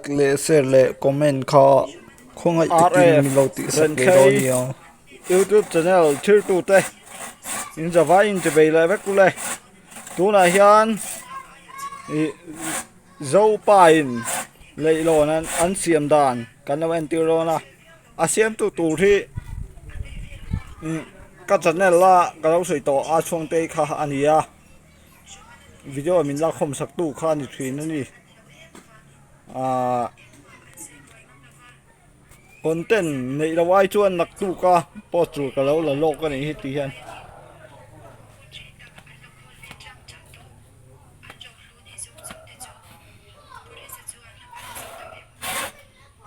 Like leh share leh comment kha khawngaih takin min lo tih sak ve dawn nia. YouTube channel thirtute in zavai in ti bei leh vek ule tunah hian ih Zopa in leihlawn an siam dan kan lo entir dawn a a siamtu tur hi ih ka channel a ka lo sawi tawh a chhuangtei kha a ni a. Video min lak khawm sak tu kha a ni thin a ni ahh content neih loh ai chuan naktuk a post tur ka lo la lawk a nih hi ti hian.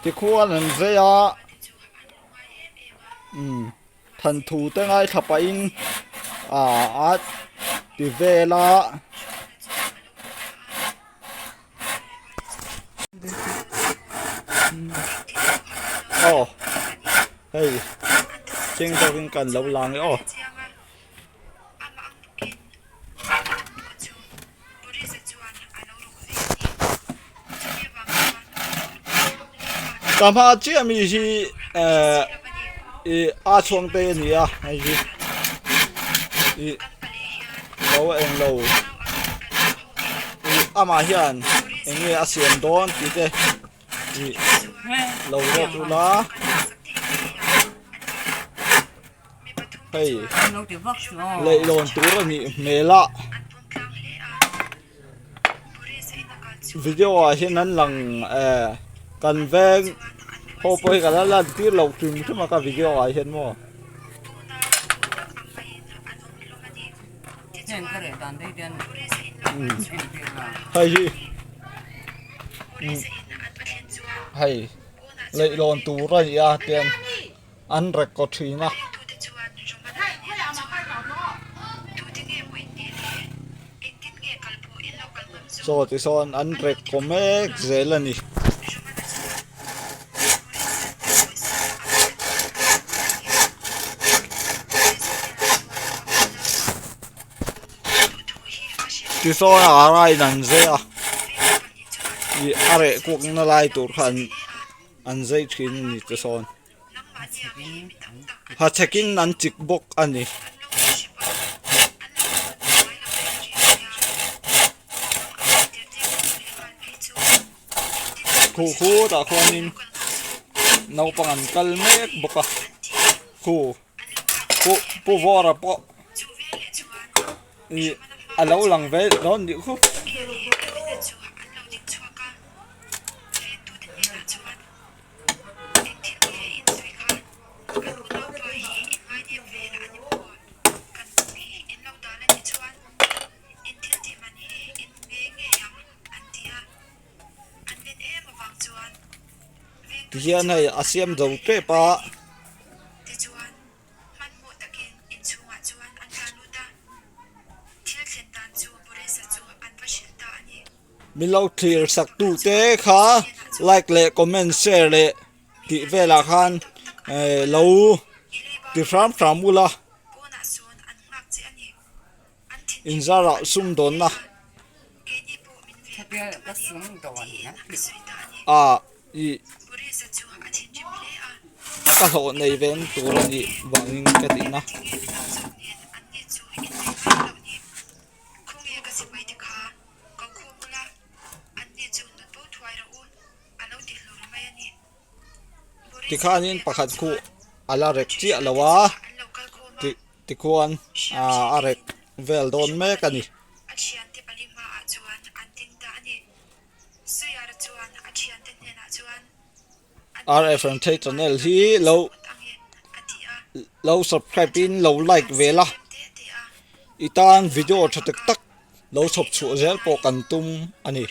Tikhuan an zai a umm. Thanthu te ngaithla pahin aaa a ti vel a. Aw hei chiang zawkin kan lo lang e aw. Ka hma chiah mi hi ehh ih a chhuang te a ni a hei hi ih lo eng lo ih amah hian eng nge a siam dawn tih te ih lo zawt ula. Hei leihlawn tur a nih hmel a video ah hian an lang eh kan veng ho pawh hi ka la lan tir loh hrim hrim a ka video ah hian maw. Hei hi hei leihlawn tur a ni a tian. An record thin a. Chaw ti sawn an record mek zel a ni. Tisawn a rain an zai a ih a reh kuakna lai tur kha an zai thin a ni tisawn. Hachhekin an chik bawk a ni. Khuh khutah khuanin naupang an kal mek bawk a khu pu pu vawra pawh ih a lo lang ve dawn nih khu. Tihian hei a siam zo tep a. Min lo thlir sak tu te kha like leh comment share leh tih velah khan eh lo ti hram hram ula inzarah sumdawnna ah ih ka hlawh nei ve ang tur a nih vangin ka tihna. Tikhanin pakhat khu a la rek chiah lo a tikhuan a rek vel dawn mek a ni. RF Renthlei channel hi lo lo subscribe in lo like ve la i tan video tha tak tak lo chhawp chhuah zel pawh kan tum a ni.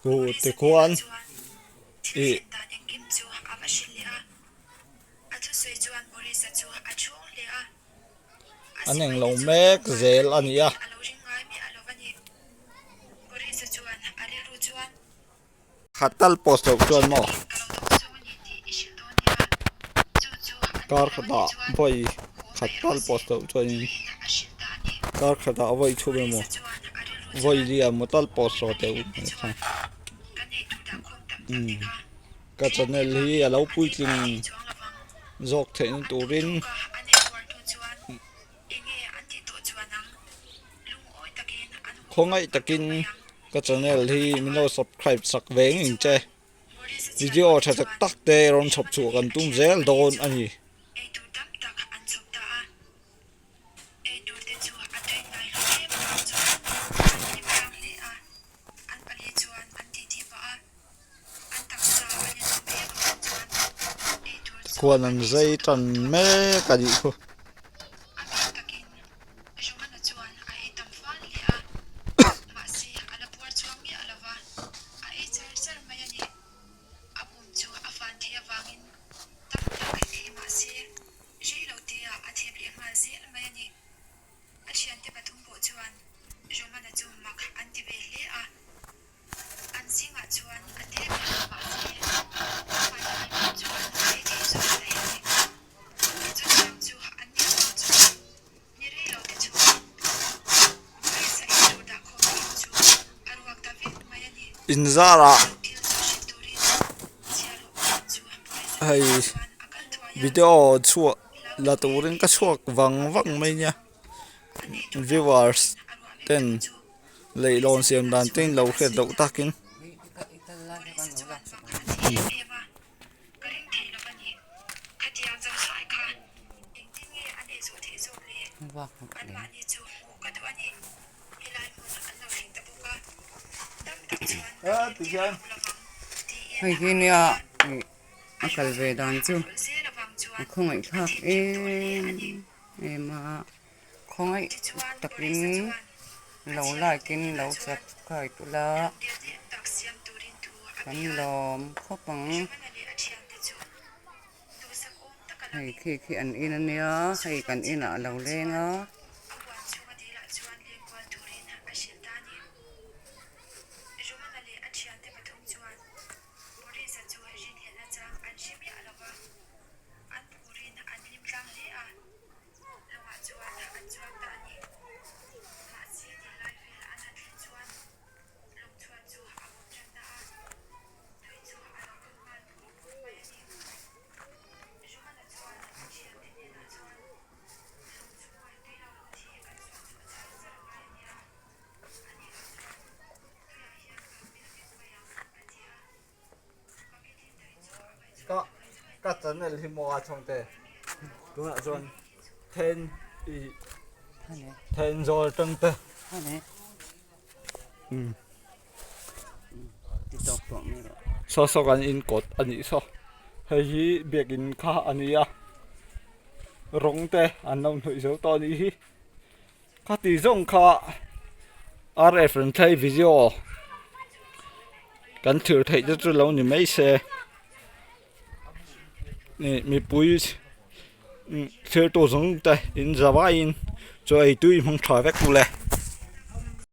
Khu tikhuan ih An englo mek zel a ni a. Khat tal post loh chuan maw kar khatah vawi khat tal post loh chuanin kar khatah vawi chhum emaw vawi lian emaw tal post rawh teh u umm ka channel hi a lo puitling zawk theihna turin. Khawngaih takin ka channel hi min lo subscribe sak ve ngei che. Video tha tak tak te rawn chhawp chhuah kan tum zel dawn a ni. Khuan an zai tan mek a nih khu. An zingah chuan a te ber a mahse amah hi pawh chuan a ei thei zawk hle a ni. Chutiang chu an nih avang chuan ni rei lo te chhungin Boris-a ei tur dah khawm thin chu a ruak ta vek mai a ni. Inzarah Chu thil chu hrilh turin chhiarhlawh pakhat chu Boris-a hei hnenah chuan a kal thuai a. video chhuah la turin ka chhuak vang vang mai nia viewers ten. Leihlawn siam dan te in lo hriat loh takin. Hei hi nia a kal ve dan chu a khawngaih thlak em em a. Khawngaih takin lo like in lo subscribe ula kan lawm khawp ang. Hei khi khi an in ania hei kan inah a lo leng a. Lawngah chuan an chuang ta a ni. Mahse dil lai vel an han thlen chuan lawng chhuat chu a vawm tan ta a, tui chu a lo kal nghal pur pur mai a ni. Romana chuan a thiante hnenah chuan lawng chhunga tui lo lut hi kan suan chhuah char char a ngai a nia, a nih loh chuan tuiah hian kan pil vek mai ang, a ti a. Ka ka channel hi maw a chhawng te tunah chuan then i then zawl tang te saw saw kan in kawt a nih saw hei hi biakin kha a ni a rawng te an lo hnawih zo tawh a nih hi khati zawng kha rf an thlai video kan thlir theih te chu lo ni mai se ih mipui thlir tu zawng te in za vaiin chaw ei tui hmang tha vek ule.